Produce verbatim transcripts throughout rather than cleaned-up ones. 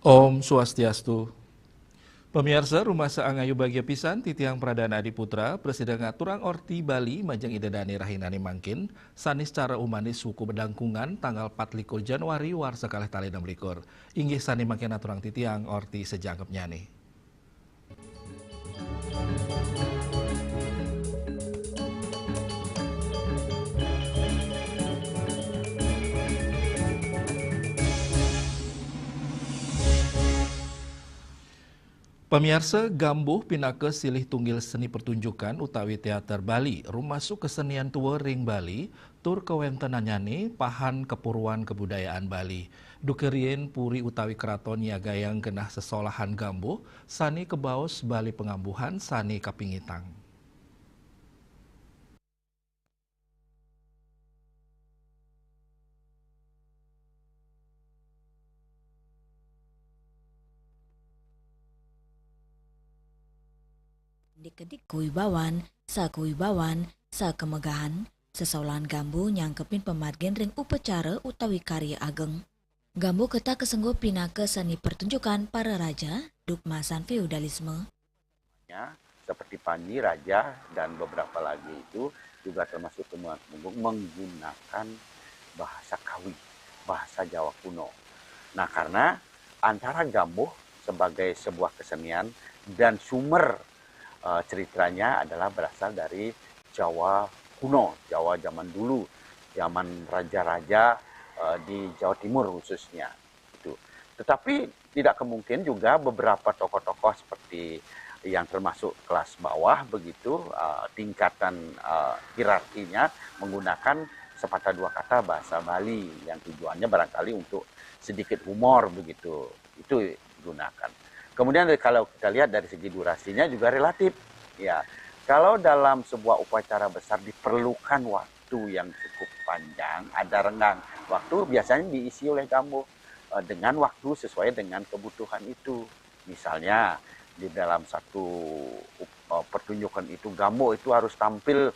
Om Swastiastu. Pamiarsa, rumasa angayu bagia pisan titiang Pradana Adi Putra, prasida ngaturang orti Bali majeng Ida Dane rahinane mangkin, sane secara umanis wuku bedangkungan tanggal pat likur Januari warsa kalih tali enam likur. Inggih sane mangkin aturang titiang orti sajangkepnyane. Pamiarsa, gambuh pinaka silih tunggil seni pertunjukan utawi teater Bali, rumasuk kesenian tua ring Bali, tur kawentenannyane pahan kapuruan kabudayaan Bali. Duke riin puri utawi kraton nyagayang genah sesolahan gambuh sane kabaos Bali pangambuhan sane kapingitang. Dikedik kawibawan, sakawibawan, sakamegahan, sesolahan gambuh nyangkepin pamargin ring upacara utawi karya ageng. Gambuh ketah kasengguh pinaka seni pertunjukan para raja, duk masan feodalisme. Ya, seperti Panji, Raja, dan beberapa lagi itu juga termasuk Tumenggung menggunakan bahasa Kawi, bahasa Jawa kuno. Nah, karena antara gambuh sebagai sebuah kesenian dan sumber, eh, ceritanya adalah berasal dari Jawa kuno, Jawa zaman dulu, zaman raja-raja, eh, di Jawa Timur khususnya. Itu. Tetapi tidak kemungkin juga beberapa tokoh-tokoh seperti yang termasuk kelas bawah begitu, eh, tingkatan, eh, hierarkinya menggunakan sepatah dua kata bahasa Bali yang tujuannya barangkali untuk sedikit humor begitu. Itu digunakan. Kemudian dari, kalau kita lihat dari segi durasinya juga relatif. Ya, kalau dalam sebuah upacara besar diperlukan waktu yang cukup panjang, ada renggang waktu biasanya diisi oleh gambuh, eh, dengan waktu sesuai dengan kebutuhan itu. Misalnya di dalam satu, eh, pertunjukan itu gambuh itu harus tampil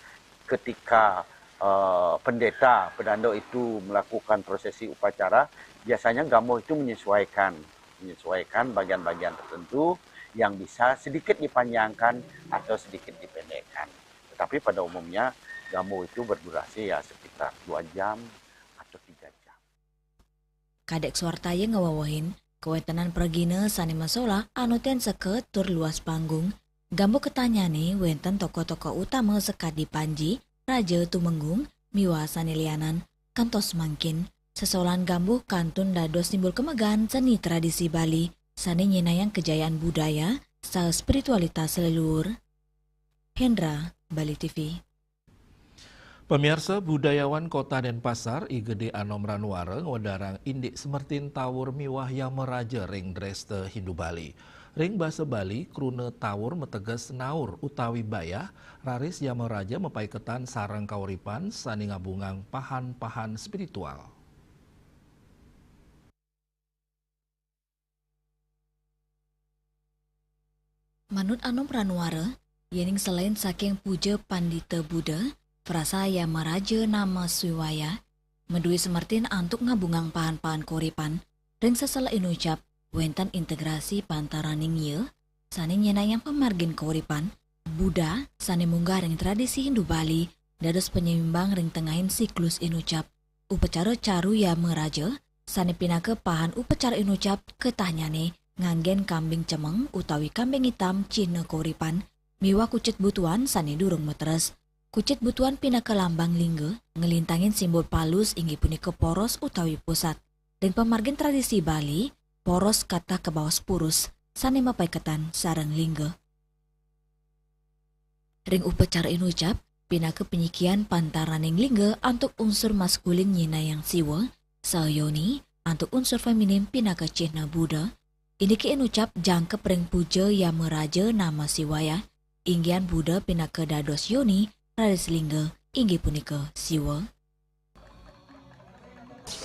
ketika, eh, pendeta, pedando itu melakukan prosesi upacara, biasanya gambuh itu menyesuaikan, menyesuaikan bagian-bagian tertentu yang bisa sedikit dipanjangkan atau sedikit dipendekkan. Tetapi pada umumnya gambuh itu berdurasi ya sekitar dua jam atau tiga jam. Kadek Suartaya ngewewehin, kawentenan pragina sane masolah anu ten seka tur luas panggung. Gambuh ketahnyane wenten tokoh-tokoh utama sakadi Panji, Raja Tumenggung, miwah sane lianan. Kantos mangkin, sesolahan gambuh kantun dados simbol kamegahan seni tradisi Bali, sane nyenayang kejayaan budaya saha spiritualitas leluhur. Hendra, Bali T V. Pamiarsa, budayawan Kota Denpasar, I Gede Anom Ranuara ngwedarang indik semertin tawur miwah Yamaraja ring dresta Hindu Bali. Ring basa Bali, kruna tawur mateges naur utawi bayah, raris Yamaraja mapaiketan sareng kauripan sane ngabungang pahan-pahan spiritual. Manut Anom Ranuara, yening selain saking puja Pandita Buddha, frasa Yamaraja Nama Siwaya madue semertin antuk ngabungang pahan-pahan kauripan ring sesela inucap wenten integrasi pantaraning ya sane nyenayang pamargin kauripan, Buddha sane munggah ring tradisi Hindu Bali dados panyaimbang ring tengahing siklus inucap. Upacara Caru Yamaraja, sane pinaka pahan upacara inucap, ketahnyane nganggen kambing cemeng utawi kambing itam cihna kauripan, miwah kucit butuan sane durung materes. Kucit butuan pinaka lambang lingga, nglintangin simbol palus inggih punika poros utawi pusat. Ring pamargin tradisi Bali, poros katah kabaos purus, sane mapaiketan sareng lingga. Ring upacara inucap, pinaka panyikian pantaraning lingga antuk unsur maskulin nyenayang Siwa, saha yoni antuk unsur feminin pinaka cihna Buddha, indike inucap jangkep ring puja Yamaraja Nama Siwaya, inggihan Buddha pinaka dados yoni, raris lingga, inggih punika Siwa.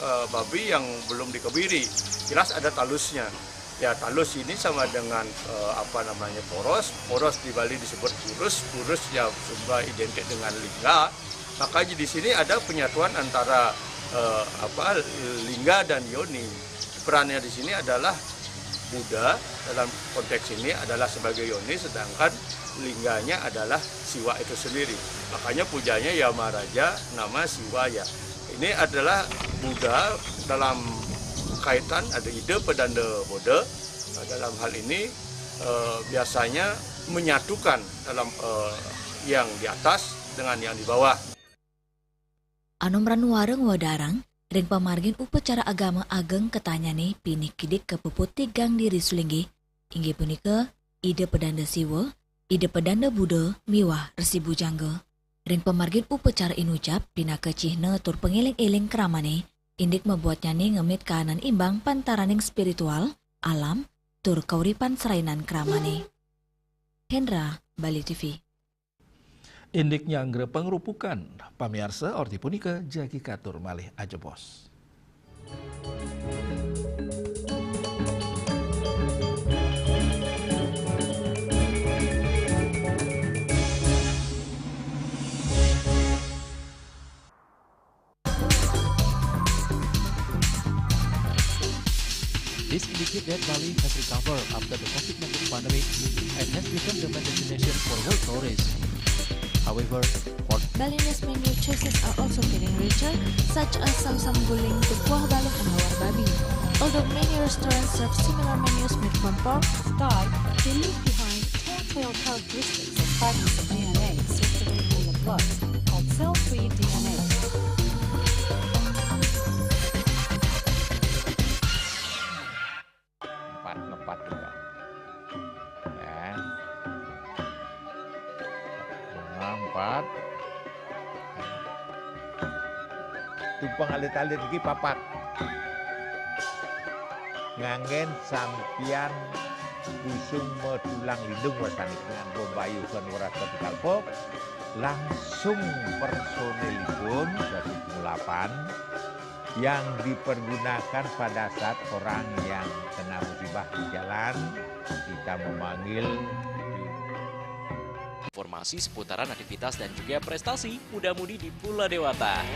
Eh, babi yang belum dikebiri, jelas ada talusnya. Ya, talus ini sama dengan, eh, apa namanya, poros. Poros di Bali disebut kurus, kurus ya sudah identik dengan lingga. Makanya di sini ada penyatuan antara, eh, apa, lingga dan yoni. Perannya di sini adalah Buddha dalam konteks ini adalah sebagai yoni, sedangkan lingganya adalah Siwa itu sendiri. Makanya pujanya Yamaraja nama Siwa ya. Ini adalah Buddha dalam kaitan ada ide pedanda Buddha. Nah, dalam hal ini, eh, biasanya menyatukan dalam, eh, yang di atas dengan yang di bawah. Anom ranuareng wadarang, ring pamargin upacara agama ageng ketanyane pinih kidik kepuput tigang diri sulinggih, inggih punika Ida Pedanda Siwa, Ida Pedanda Buddha miwah Resi Bujangga. Ring pamargin upacara inucap pinaka cihna tur pangeling-eling kramane, indik mabuatnyane ngemit kaanan imbang pantaraning spiritual, alam, tur kauripan srainan kramane. Hendra, Bali T V. Indik nyanggra pangrupukan, pamiarsa, orti punika jagi katur malih ajebos. This indicates that Bali has recovered after the COVID nineteen pandemic and has become the main destination for world tourists. However, for Balinese menu choices are also getting richer, such as samsam guling, tukuah balung, and lawar babi. Although many restaurants serve similar menus made from pork, Thai, they leave behind telltale characteristics of fragments of D N A circulating in the blood called cell-free D N A. Empat ngepat juga. Ya. Bunga empat. Tumpeng alit-alit iki papat. Nganggen sampian busung medulang lindung wasani dengan bombayu kan weras ketika pop langsung personilipun dari pengulapan yang dipergunakan pada saat orang yang kena musibah di jalan kita memanggil Informasi seputaran aktivitas dan juga prestasi muda-mudi di Pulau Dewata.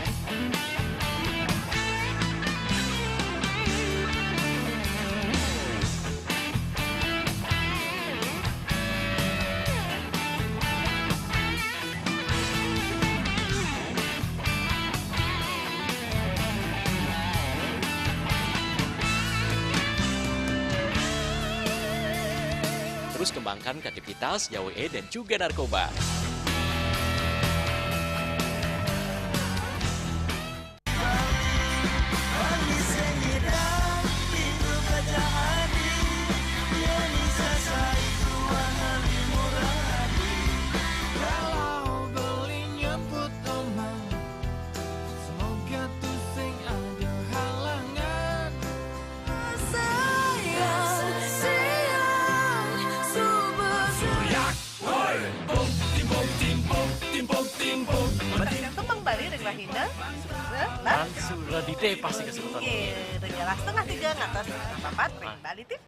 Terus kembangkan kreativitas, jauhi dan juga narkoba. Rahina, Mansur Radite pasti kesebutan. Iya, ring setengah tiga ngantos setengah papat ring Bali T V.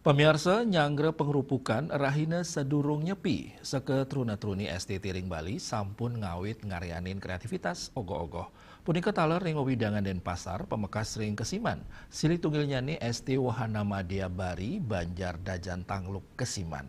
Pamiarsa, nyanggra pangrupukan rahina sadurung nyepi, saka truna-truni S T T ring Bali sampun ngawit ngaryanin kreativitas ogoh-ogoh. Punika taler ring wewidangan Denpasar, pamekas ring Kesiman. Silih tunggilnyane S T Wahana Madya Bari, Banjar Dajan Tangluk, Kesiman.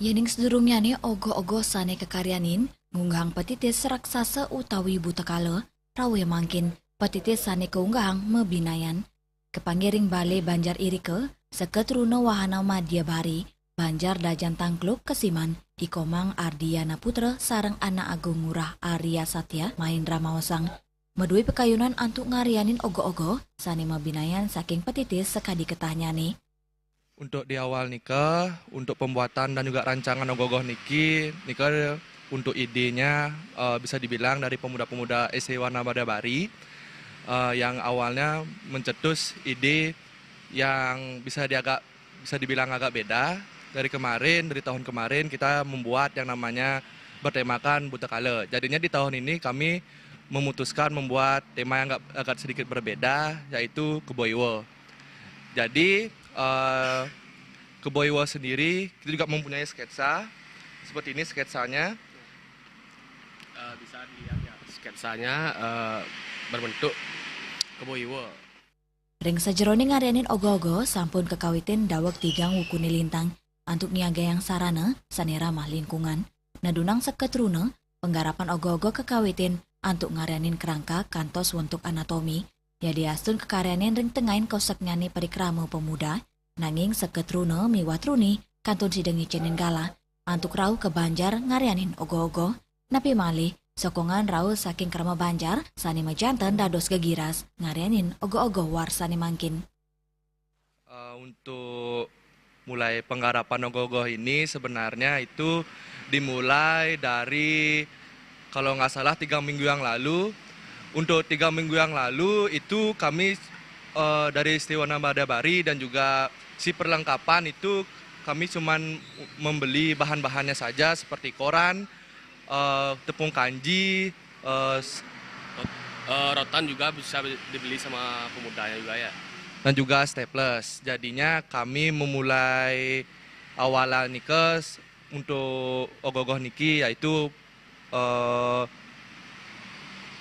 Yening sadurungnyane ogoh-ogoh sane kakaryanin ngunggahang patitis raksasa utawi buta kala, rawuh mangkin patitis sane kaunggahang mabinayan. Kapanggih ring bale banjar irika, saka truna wahana Madya Bari, Banjar Dajan Tangluk, Kesiman, I Komang Ardiana Putra sareng Anak Agung Ngurah Arya Satya Mahendra maosang, madue pakayunan antuk ngaryanin ogoh-ogoh sane mabinayan saking patitis sakadi ketahnyane. Untuk di awal nika, untuk pembuatan dan juga rancangan ogoh-ogoh niki, nika Untuk idenya, eh, bisa dibilang dari pemuda-pemuda S T Wana Madabari, eh, yang awalnya mencetus ide yang bisa diagak, bisa dibilang agak beda. Dari kemarin, dari tahun kemarin kita membuat yang namanya bertemakan Buta Kala. Jadinya di tahun ini kami memutuskan membuat tema yang agak, agak sedikit berbeda, yaitu Kebo Iwa. Jadi, eh, Kebo Iwa sendiri, kita juga mempunyai sketsa. Seperti ini sketsanya. Eh, bisa dilihat ya, sketsanya, eh, berbentuk Kebo Iwa. Ring sajeroning ngaryanin ogoh-ogoh sampun kakawitin daweg tigang wukune lintang antuk niagayang sarana sane ramah lingkungan. Nadunang seket runa, penggarapan ogoh-ogoh kakawitin antuk ngaryanin kerangka kantos wentuk anatomi, yadiastun kakaryanin ring tengahing koseknyane parikrama pemuda, nanging seket runa miwah truni kantun sida ngicenin galah antuk rauh ka banjar ngaryanin ogoh-ogoh, napi malih sokongan rauh saking krama banjar sane majanten dados gegiras ngaryanin ogoh-ogoh warsane mangkin. Eh, untuk mulai penggarapan ogoh-ogoh ini sebenarnya itu dimulai dari, kalau nggak salah, tiga minggu yang lalu. Untuk tiga minggu yang lalu itu kami, eh, dari Istiwana Madabari dan juga si perlengkapan itu kami cuman membeli bahan-bahannya saja seperti koran, eh, tepung kanji, eh, s- Rot-, eh, rotan juga bisa dibeli sama pemudanya juga ya. Dan juga staples. Jadinya kami memulai awalan nika s-, untuk ogoh-ogoh niki yaitu, eh,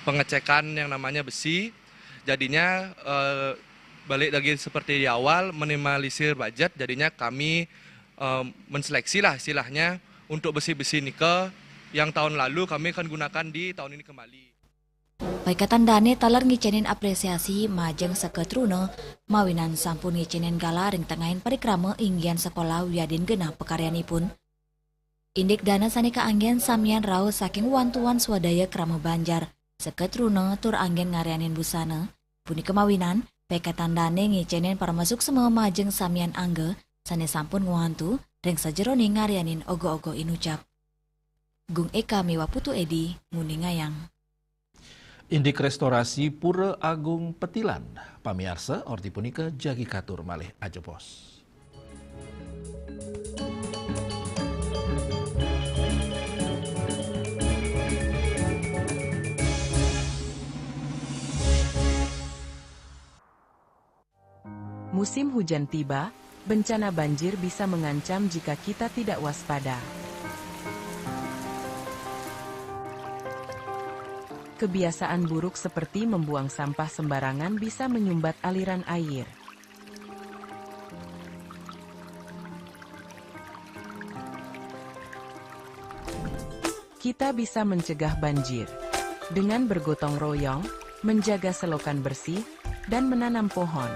pengecekan yang namanya besi. Jadinya, eh, balik lagi seperti di awal, minimalisir budget. Jadinya kami, eh, menseleksi lah istilahnya untuk besi-besi nika yang tahun lalu kami akan gunakan di tahun ini kembali. Paikatan dane taler ngicenin apresiasi majeng seket runa mawinan sampun ngicenin galah ring tengahing parikrama inggihan sekolah wiadin genah pakaryanipun. Indik dana sane kaanggen samian rauh saking wantuan swadaya krama banjar, seket runa tur anggen ngaryanin busana. Punika mawinan, paikatan dane ngicenin paramasuksma majeng samian angga sane sampun ngwantu ring sajeroning ngaryanin ogoh-ogoh inucap. Gung Eka miwah Putu Edi nguningayang. Indik restorasi Pura Agung Petilan. Pamiarsa, orti punika jagi katur malih ajebos. Musim hujan tiba, bencana banjir bisa mengancam jika kita tidak waspada. Kebiasaan buruk seperti membuang sampah sembarangan bisa menyumbat aliran air. Kita bisa mencegah banjir dengan bergotong royong, menjaga selokan bersih, dan menanam pohon.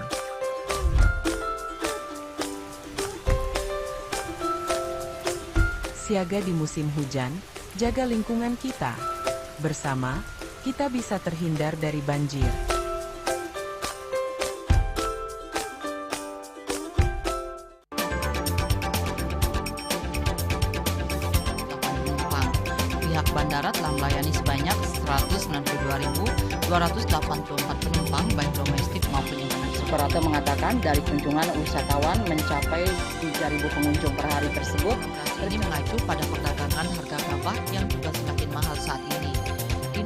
Siaga di musim hujan, jaga lingkungan kita. Bersama, kita bisa terhindar dari banjir. Pihak bandara telah melayani sebanyak seratus sembilan puluh dua ribu dua ratus delapan puluh empat penumpang, baik domestik maupun internasional. Suprapto mengatakan dari kunjungan wisatawan mencapai tiga ribu pengunjung per hari tersebut. Ini mengacu pada perdagangan harga gabah yang juga semakin mahal saat ini.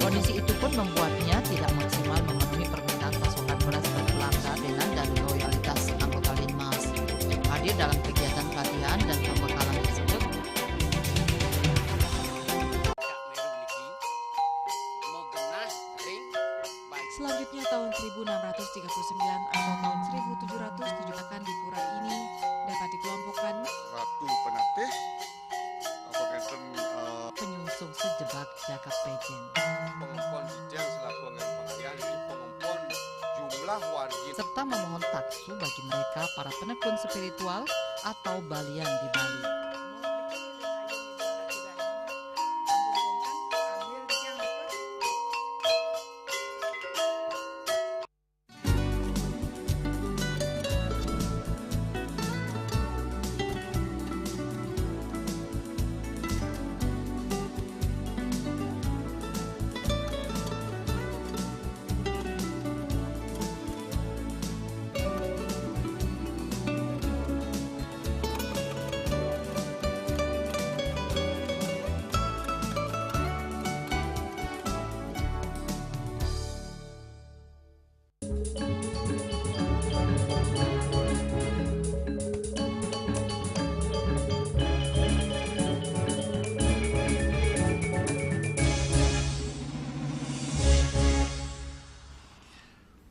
Kondisi itu pun membuatnya tidak maksimal memenuhi permintaan pasokan beras ke pelanggan dan loyalitas anggota Linmas. Hadir dalam kegiatan pelatihan dan pembekalan tersebut. Selanjutnya, tahun seribu enam ratus tiga puluh sembilan atau tahun seribu tujuh ratus tujuh akan di pura ini dapat dikelompokkan Ratu Penatih, apa kenten, eh, penyungsung sejebak jagat pejen. Pengempon Bicen selaku anggaran pengalian, itu pengempon jumlah wargi. Serta memohon taksu bagi mereka para penekun spiritual atau balian di Bali.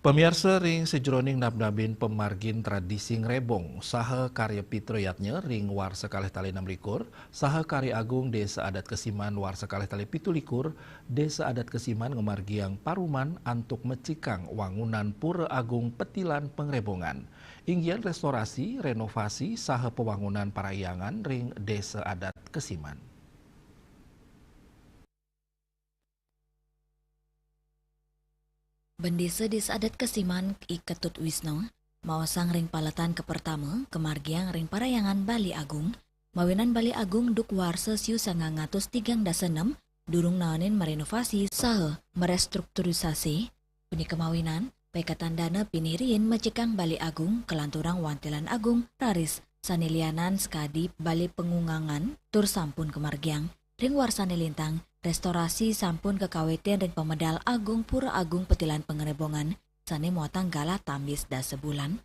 Pamiarsa, ring sajeroning nabnabin pamargin tradisi ngrebong saha karya Pitrayatna ring warsa kalih tali enam likur, saha karya agung Desa Adat Kesiman warsa kalih tali pitu likur, Desa Adat Kesiman ngamargiang paruman antuk mecikang wangunan Pura Agung Petilan Pangrebongan. Inggian restorasi, renovasi, saha pawangunan parahyangan ring Desa Adat Kesiman. Bendesa Desa Adat Kesiman, I Ketut Wisnu, maosang ring paletan kapertama kamargiang ring parahyangan Balé Agung, mawinan Balé Agung duk warsa siu sangang atus tigang dasa enem durung naenin merenovasi saha merestrukturisasi. Punika mawinan, paiketan dana pinih riin mecikang Balé Agung kalanturang wantilan agung raris sané lianan sakadi Balé Pangungangan tur sampun kamargiang. Ring warsané lintang, restorasi sampun kakawitin ring pamedal agung Pura Agung Petilan Pangrebongan sané muatang galah tambis dasa bulan.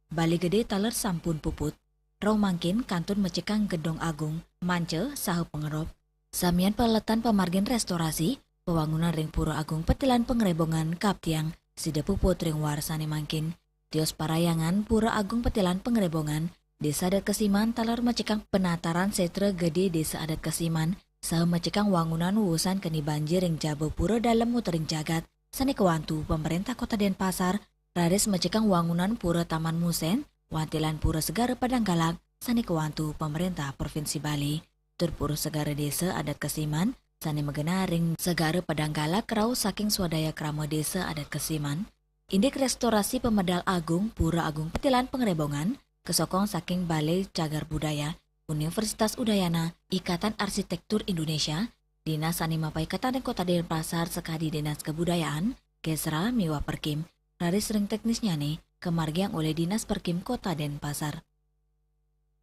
Balé Gedé taler sampun puput. Rauh mangkin kantun mecikang Gedung Agung, manca saha pangerop. Samian paletan pamargin restorasi, pawangunan ring Pura Agung Petilan Pangrebongan kaptiang sida puput ring warsané mangkin. Tios parahyangan Pura Agung Petilan Pangrebongan, Desa Adat Kesiman taler mecikang penataran sétra gedé Desa Adat Kesiman, saha mecikang wangunan wusan keni banjir ring jaba pura dalem utering jagat, sané kawantu Pamréntah Kota Denpasar, raris mecikang wangunan Pura Taman Musén, wantilan Pura Segara Padang Galak, sané kawantu Pamréntah Provinsi Bali, tur Pura Segara Desa Adat Kesiman, sané magenah ring Segara Padang Galak rauh saking swadaya krama Desa Adat Kesiman. Indik restorasi pamedal agung Pura Agung Petilan Pangrebongan, kasokong saking Balai Cagar Budaya, Universitas Udayana, Ikatan Arsitektur Indonesia, dinas sané mapaiketan ring Kota Denpasar sakadi Dinas Kebudayaan, Kesra miwah Perkim, raris ring teknisnyané kamargiang olih Dinas Perkim Kota Denpasar.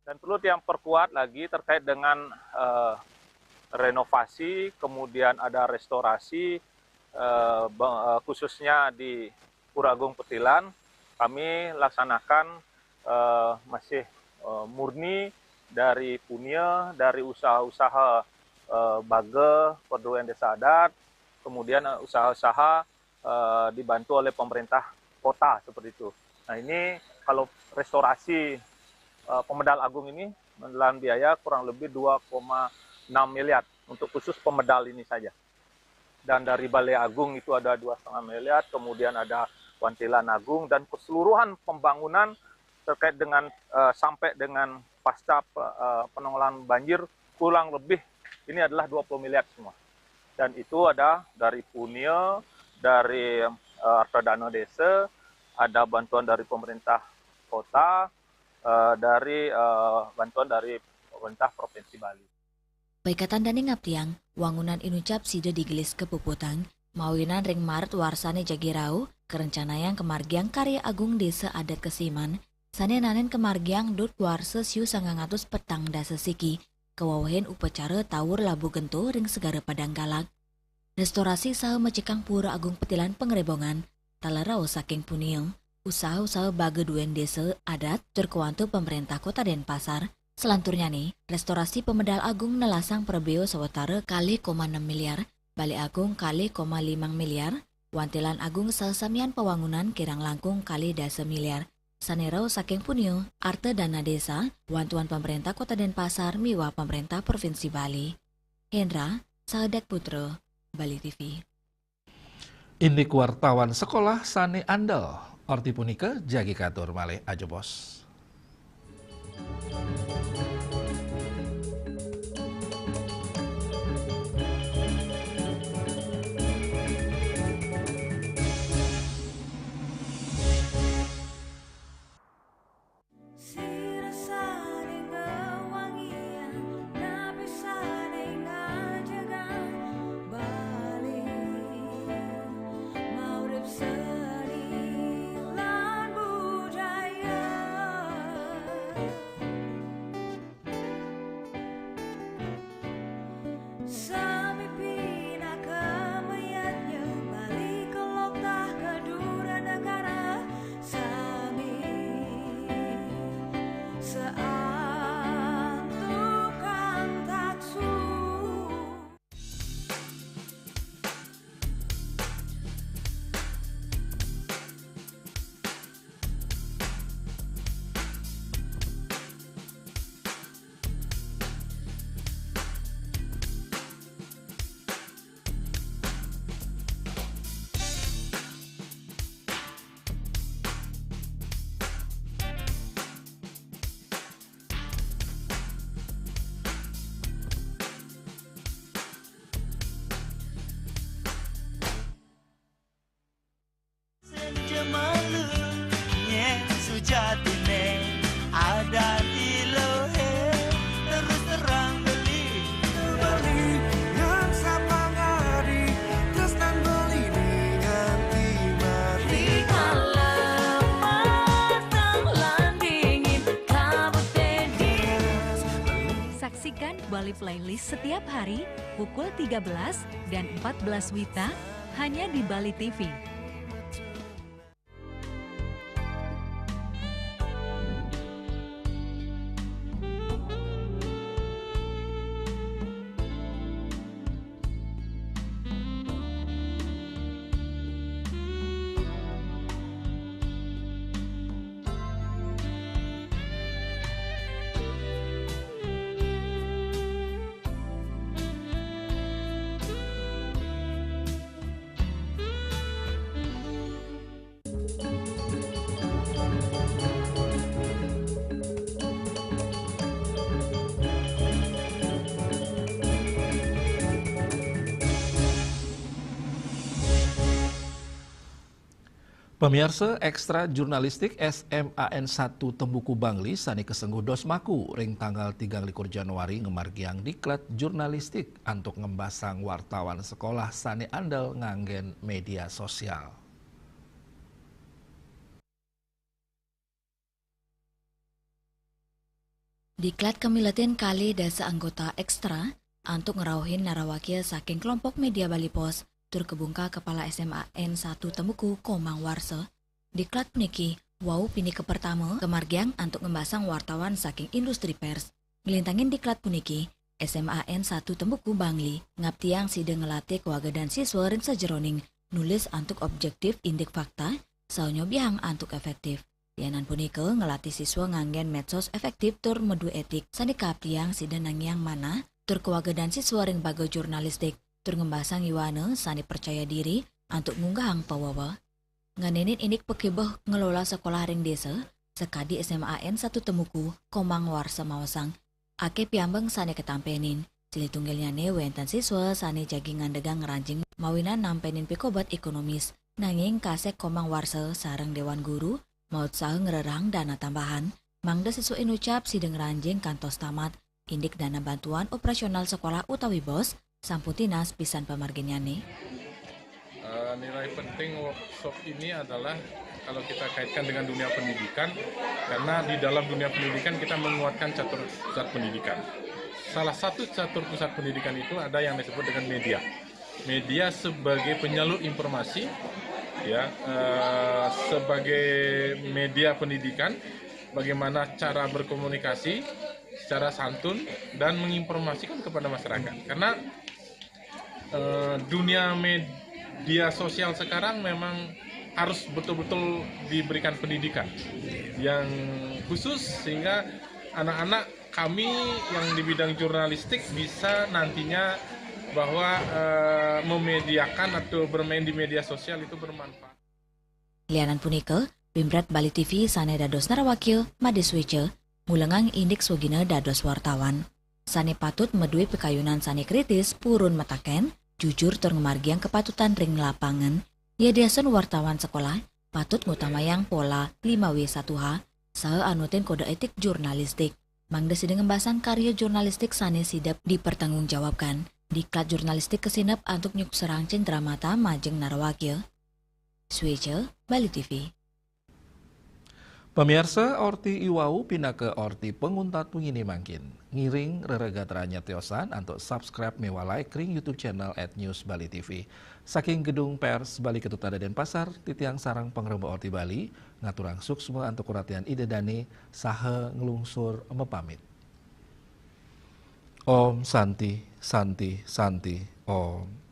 Dan perlu tiang perkuat lagi terkait dengan eh, renovasi, kemudian ada restorasi, eh, ba- eh, khususnya di Pura Agung Petilan, kami laksanakan eh, masih eh, murni dari punia, dari usaha-usaha eh, baga perduian desa adat, kemudian eh, usaha-usaha eh, dibantu oleh pemerintah kota seperti itu. Nah, ini kalau restorasi eh, Pemedal Agung ini menelan biaya kurang lebih dua koma enam miliar untuk khusus pemedal ini saja. Dan dari Balai Agung itu ada dua setengah miliar, kemudian ada Wantilan Agung, dan keseluruhan pembangunan terkait dengan eh, sampai dengan pasca pe- eh, penanggulangan banjir kurang lebih ini adalah dua puluh miliar semua. Dan itu ada dari punia, dari eh, harta dana desa, ada bantuan dari pemerintah kota, eh, dari eh, bantuan dari pemerintah Provinsi Bali. Paiketan dané ngaptiang, wangunan inucap sida digelis kapuputang, mawinan ring Maret warsané jagi rauh, karencanayang kamargiang Karya Agung Desa Adat Kesiman, sané naenin kamargiang duk warsa siu sangang atus petang dasa siki, kawewehin upacara tawur labuh gento ring Segara Padang Galak. Restorasi saha mecikang Pura Agung Petilan Pangrebongan, taler rauh saking punia, usaha-usaha baga duén desa adat tur kawantu Pamréntah Kota Denpasar. Salanturnyané, restorasi pamedal agung nelasang prabéa sawatara kalih koma enam miliar, Balé Agung kalih koma limang miliar, Wantilan Agung saha samian pawangunan kirang langkung kalih dasa miliar, sané rauh saking punia, arta dana desa, wantuan Pamréntah Kota Denpasar miwah Pamréntah Provinsi Bali. Hendra, Sahadat Putra, Bali T V. Indik wartawan sekolah sané andel. Orti punika jagi katur malih, ajebos. Playlist setiap hari pukul tiga belas dan empat belas W I T A hanya di Bali T V. Pamiarsa, Ekstra Jurnalistik S M A N satu Tembuku Bangli sane kasengguh dos maku ring tanggal tigang likur Januari ngamargiang diklat jurnalistik antuk ngembasang wartawan sekolah sane andel nganggen media sosial. Diklat kamiletin kalih dasa anggota ekstra antuk ngrauhin narawakia saking kelompok media Bali Post tur kabungkah Kepala S M A N satu Tembuku Komang Warsa. Diklat puniki wau pinih kapertama kamargiang antuk ngembasang wartawan saking industri pers. Nglintangin diklat puniki, S M A N satu Tembuku Bangli ngaptiang sida ngelatih kawagedan siswa ring sajeroning nulis antuk objektif indik fakta, saha nyobiahang antuk efektif. Lianan punika, ngelatih siswa nganggen medsos efektif tur madue etik sane kaaptiang sida nangiang manah tur kawagedan siswa ring baga jurnalistik tur ngembasang yuana sane percaya diri antuk ngunggahang paweweh. Ngenenin indik pakebeh ngelola sekolah ring desa, sakadi S M A N satu Tembuku, Komang Warsa maosang, akeh piambeng sane katampenin. Silih tunggilnyane wenten siswa sane jagi ngandegang ngranjing mawinan nampenin pikobet ekonomis. Nanging kasek Komang Warsa sareng Dewan Guru mautsaha ngrerehang dana tambahan, mangda siswa inucap sida ngranjing kantos tamat, indik dana bantuan operasional sekolah utawi bos, sampun tinas pisan pamarginnyane. Eh, nilai penting workshop ini adalah kalau kita kaitkan dengan dunia pendidikan, karena di dalam dunia pendidikan kita menguatkan catur pusat pendidikan. Salah satu catur pusat pendidikan itu ada yang disebut dengan media. Media sebagai penyalur informasi, ya, eh, sebagai media pendidikan, bagaimana cara berkomunikasi secara santun dan menginformasikan kepada masyarakat. Karena eh, dunia media sosial sekarang memang harus betul-betul diberikan pendidikan yang khusus, sehingga anak-anak kami yang di bidang jurnalistik bisa nantinya bahwa eh, memediakan atau bermain di media sosial itu bermanfaat. Lianan punika, Bimbret Bali T V sane dados narawakia, Made Sweja, mulengang indik swagina dados wartawan. Sane patut madue pikayunan sane kritis, purun mataken, jujur tur ngamargiang kapatutan ring lapangan. Yadiastun wartawan sekolah, patut ngutamayang pola lima W satu H, saha anutin kode etik jurnalistik. Mangda sida ngembasang karya jurnalistik sane sida dipertanggungjawabkan. Diklat jurnalistik kasineb antuk nyukserang cendramata majeng narawakia. Sweja, Bali T V. Pamiarsa, orti iwau pinaka orti panguntat wenginé mangkin. Ngiring reregatranya tiosan antuk subscribe miwah like ring YouTube channel at News Bali T V. Saking Gedung Pers Bali Ketuta Denpasar, titiang sareng pangrembag Orti Bali, ngaturang suksma antuk ratian Ida Dane saha nglungsur mapamit. Om Santi, Santi, Santi, Om.